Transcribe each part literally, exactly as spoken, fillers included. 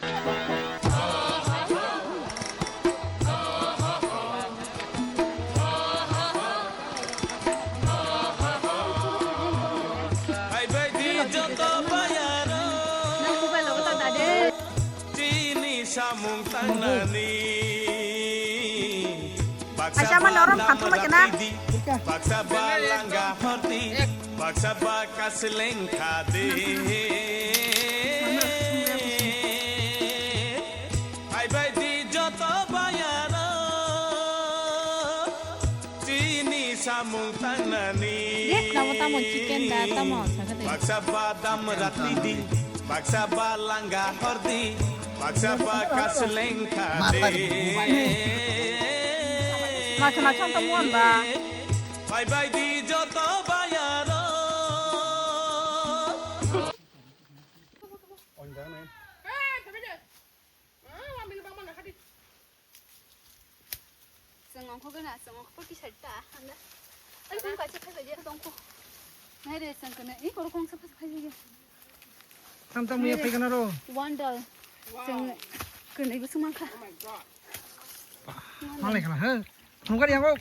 Nang mobile logo ta dade. Chini samung tangnani. Baksa Kaisa ma norom ba phathoma kena. Baksa ba langa hordi. Baksa ba kasleng khadi. Hai bai di joto bayaro. Chini samung tangnani. Dik, tamo, tamo, chicken da, tamo, sakhe de. Baksa ba dam ratni di, baksa ba langa hordi, baksa ba kasleng khadi. Macha, macha, tamo, ba. Bye bye di joto bayaro. Chwng ongkho gana, chwng ongkho poti side ta, anda. Ai, kung kaisa phai bai je tongkho. Nai re, chwng kene, i koro kong sa phai phai je. Tam tam ya phai kana ro. Wonder. Chwng kene ibu sumang kha. Malai kana, he? Nungkar yang kok.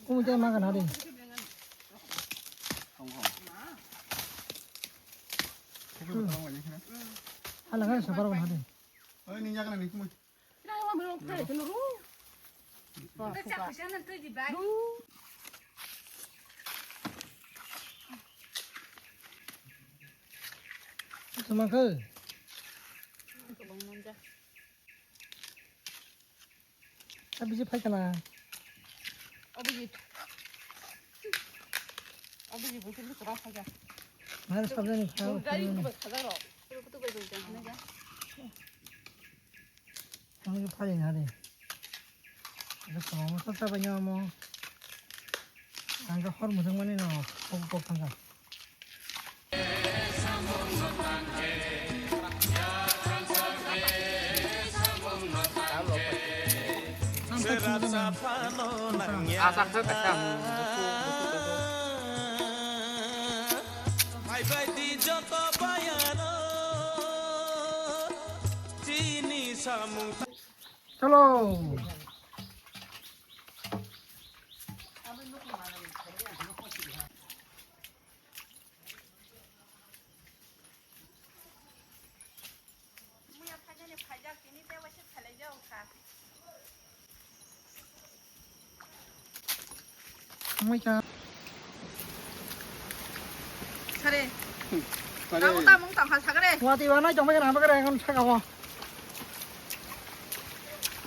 Kumu jai ma kana de. Hala kana sabar kana de. Sumangkhe. Abiji phaikana. Abiji. Abiji bukini kura phaikha. Mari sabjani kha. Gari kubai khaja ro. Kutu bai bai jang na ja. Ang phai na de. Asa mo sa sa banya mo. Ang hor musang mani no. Kok kok thangka. Chalo. Wngwi kha. Sare. Sare. Tamo tamung tangkha sagre. Wati wanai tongbai kana bagre kon saka ho.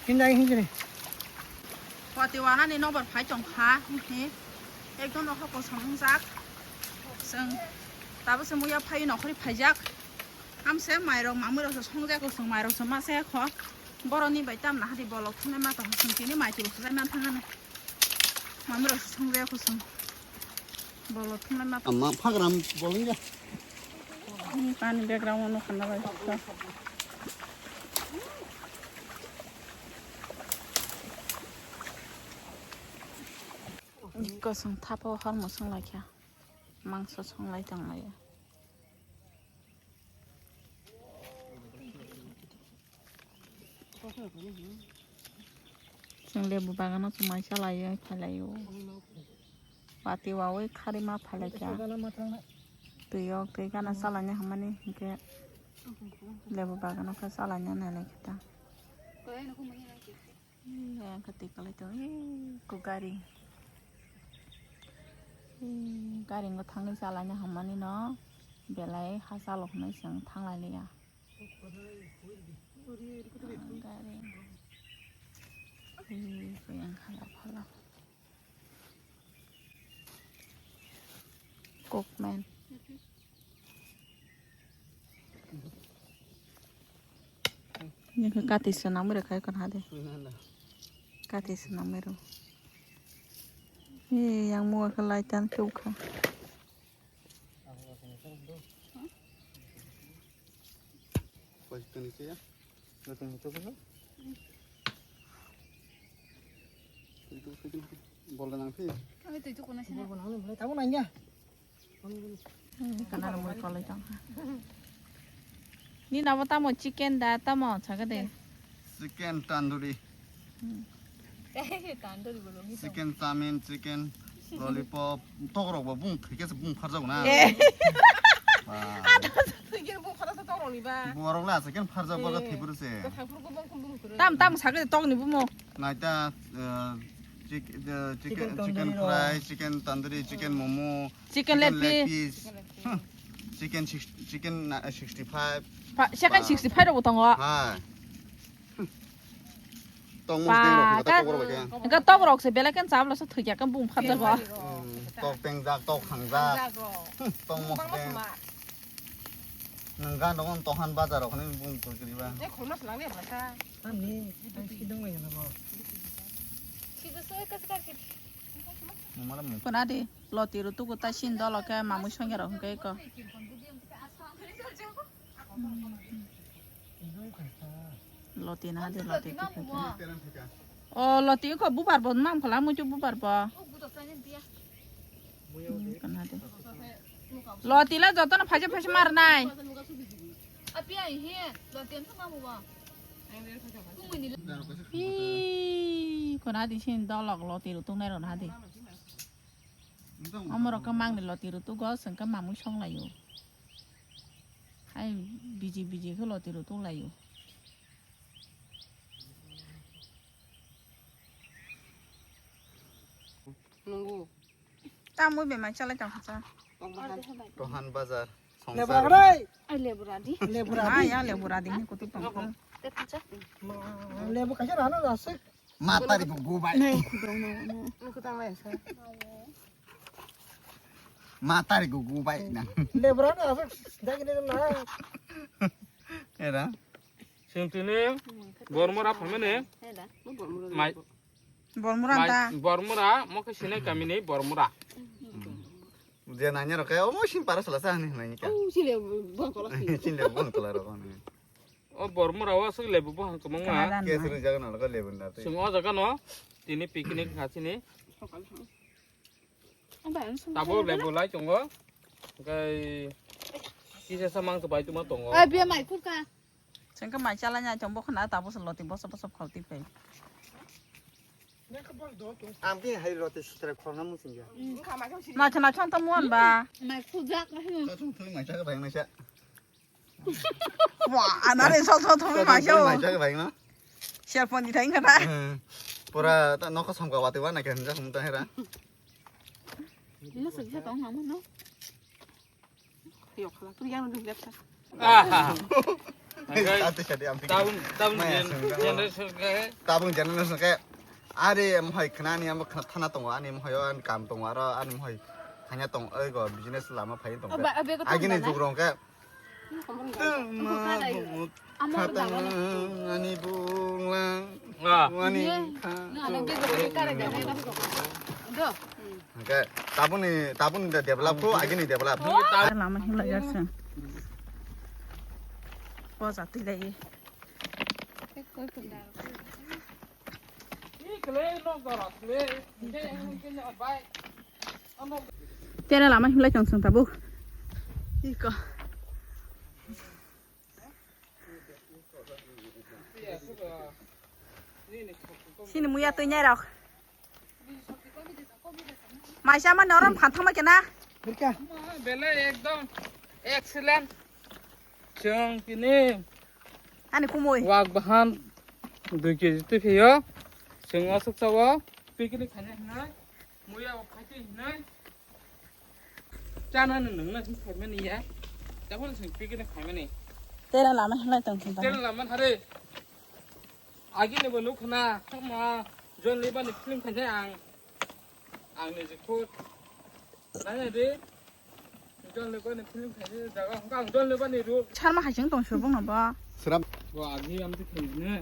Hindai hindri. Wati wanani nobar phai tongkha. Ekdom no hoko samung jak. Seng. Tabo se muya phai nokhori phaijak. Amse mairok mamwirok se songjak kusung mairok se mase kho. Boroni bai tamna hadi bolok thumnai ma tong sung tini mai twi sujai man thangano. Mamwirok se songjak kusung. Bolok thumnai ma tong. Ama phagram bolong ja. Ni pani background no khana bai. Kosong thapo hor musung laikha. Mangso songlai tonglaio. Chwng lebu bagano chwng mai chalaio, phailaio. Wati wawi khari ma phailaikha. Twi o twi gana chalaina hwnmani hinkhe lebu bagano khe chalaina nailaikha ta. Ang khe twi kwlai tongo, ee, kok gari. Ee, gari wngkha thangwi chalaina hwnmani no belai ha chalok hinwi chwng thanglailiya. Gari. Ee, koi ang khala phala. Kokmen. Ini ke kati senang mere kai kan hade. Kati senang mere. Ini yang mua ke laitan ke ukha. Tini khe ya. Tini khe ya. Bolga nang phi. Ang tui tukuna sini. Bolga nang le, tamo nang ya. Kana mui kolai tong. Ni nabo tamo chicken da tamo chaga de. Chicken tandoori. Hmm. Tandoori bolo mi. Chicken chowmein, chicken lollipop, tokrok bo bung thike se bung pharjak na. Eh. Ba. Thike bung pharjak tokrok ni ba. Borok la chicken pharjak borok thiburu se. Tam tam chaga de tok ni bumo. Naita, eh, chick-, eh, chicken, chicken fry, chicken tandoori, chicken momo. Chicken leg piece. Chicken leg piece. Hmm. Chicken six-, chicken na-, sixty five. Pa, chicken sixty five rok bo tongo. Hai. Hmm. Tong mung teng rok kata tok rok khe. Engka tok rok se belai khe chabla se thwikya khe bung pharjak bo. Hmm. Tok tengjak, tok hangjak. Hmm. Tong mung teng. Nang gan rok tohan bazar rok ni bung kwrwi ba. Ani, ang sidong bai na bo. Sida so ka ka. Mumala mu. Kuna di, loti ru tuku ta sin dolo ke mamu songya rok hingke ko. Loti na di, loti tuku. O, loti ko bubar bo, mam khala muitu bubar bo. Kana de. Loti la joto no phaisa phaisa mar nai. Hi, kona di sin dolok loti rutung nai ron hadi. Amoro ka mang ni loti rutung go sengka mamui song layo. Hai biji biji khe loti rutung layo. Nunggu. Tamui bemai chalai tong kha. Tohan bazar. Lebu ragrai. Ai lebu radi. Lebu radi. Ah, ya lebu radi ni kutu tong kha. Lebu kaisa rano asik. Matari bu gubai. Nai. Nunggu tang lai sa. Matari bu gubai na. Lebu rano asik. Dagi ni na. Era. Sintini bormora phamene. Mai. Bormura ta. Bormura, mo khe sinai kamini Bormura. Je nanya rok khe, omo sin para sala sa hani nanya khe. Oh, sile bang kola. Sile bang kola rok ani. O Bormura o aswk lebu bo hang kwmang ma. Khe sini jaga na rok lebu na. Sung o jaga no, tini picnic ha sini. Tabo lebu lai tongo. Kai kisa samang to bai tuma tongo. Ai, bia mai kuka. Sengke mai chala nya chong bokna tabo se loti boso boso khauti pai. Amki hai loti sitra khorna musingya. Ma chana chong ta muan ba. Mai khujak na hin. Ka chung thoi mai cha ka bai mai cha. Wa, anare so so thoi mai cha. Mai cha ka bai na. Cellphone di thai ngata. Pura ta nokha samka wati wa na kan ja hum ta hera. Musu bisa tong hamu no. Yok khala, tu yang dum lepsa. Aha. Tati sadi ampi. Tabung, tabung generation ke. Tabung generation ke. Are mohai khnani amo khna thana tongo, ani mohai o ani kam tongo, aro ani mohai thanya tong, oi go business lama phai tong. Agini jugrong ke. Ani bunglang. Ani kha. Hingke tabuni, tabuni de develop kho, agini develop. Lama himlai jak se. Poja twi lai. Tere lama himlai tong song tabuk. Iko. Sini muya twi nyai rok. Maisa ma norom phan thangma kena. Bele ekdom excellent. Chwng tini ani kumui wak bahan dui kg twi phaio. Chwng aswk chao picnic khaina hinwi. Muya o phaitwi hinwi. Chana no nungna hin khaimani ya. Tabon sing picnic khaimani. Tera lama hinlai tong sing. Tera lama hare. Agi ni bo nuk khna ma John Lebar ni film khainai ang. Ang ni jikut. Nai de. John Lebar ni film khainai jaga hwnkha ang John Lebar ni role. Charma hai sing tong subung no ba. Sram. Bo agi am ti khainai.